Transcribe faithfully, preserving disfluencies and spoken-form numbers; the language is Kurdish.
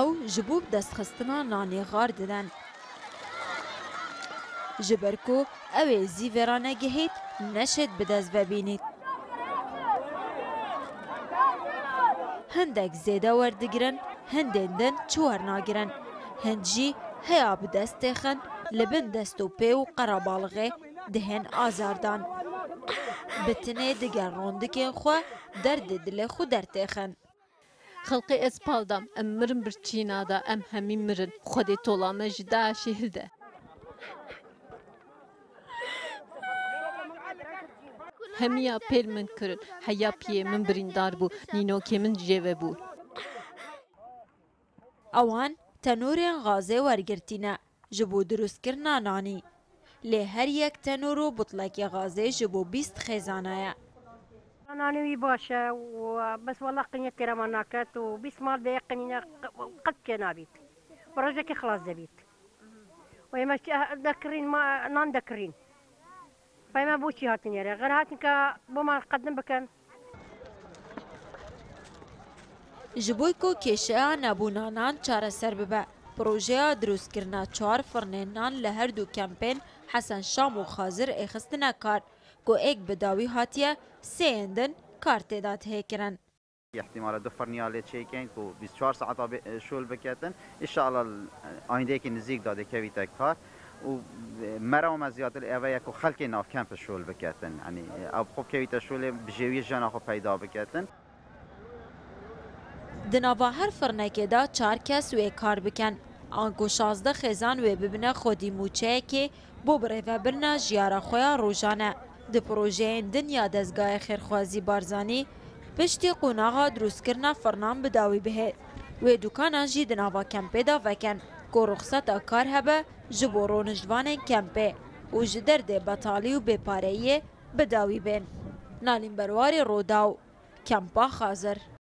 Ew ji bo bi destxistina nanê xar didin. Ji ber ku ew ê zî vê re negihît, neşêt bi dest ve bînît. Hindek zêde werdigirin, hindên din çi wernagirin. Hind jî heya bi dest têxin, li bin dest û pê û qerebalixê dihên azardan. Bi tinê digel rondikên xwe derdê dilê xwe dertêxin. Xelqê ez pal dam, em mirin birçîna da, em hemî mirin. Xwedê tola me ji DAIŞê hilde. Hemiya pêl min kirin, heya piyê min birîndar bû, nînokê min jê ve bû. Ewan tenorên gazê wergirtî ne ji bo dirustkirina nanî. Lê her yek tenor û butlekê gazê ji bo bîst xêzana ye. Nanê wî baş e û bes wela qiniyê têra me naket û bîst mal bê qinîne qet kê nabît. Bi rojekê xilas debît. Û ême dekirîn, ma nan dekirîn. Pey me bo çî hatin yere? Xêr hatin ka bo me qedim bikin. Ji bo ku kêşeya nebûna nan çareser bibe, projeya dirustkirina çar firnên nan li her du kempên Hesen Şam û Xazir ê xistine kar, ku êk bi dawî hatiye, sê yên din kar tê de tihê kirin. Îhtîmala du firniya lê çêkin ku bîst çar saeta bê-, şol biketin. Înşallah ayîndeyekî nizîk de dikevîte kar û merama me ziyadtir eve ye ku xelkê nav kemp şol biketin. Yanî ew xwe bikevîte şolê bi jêwiyê jiyana xwe peyda biketin. Di nava her firnekê de çar kes wê kar bikin. Anku şazdeh xêzan wê bibine xwedî mûçeyekê bo birêvebirina jiyara xwe ya rojane. Di projeyên din ya Dezgayê Xêrxwazî Barzanî, piştî qonaxa dirustkirina firnan bi dawî bihê, wê dukanan jî di nava kempê de vekin, ku ruxseta kar hebe ji bo roniştvanên kempê û ji derdê betalî û bêpareyiyê bi dawî bên. Nalîn Berwarê, Rodaw, Kempa Xazir.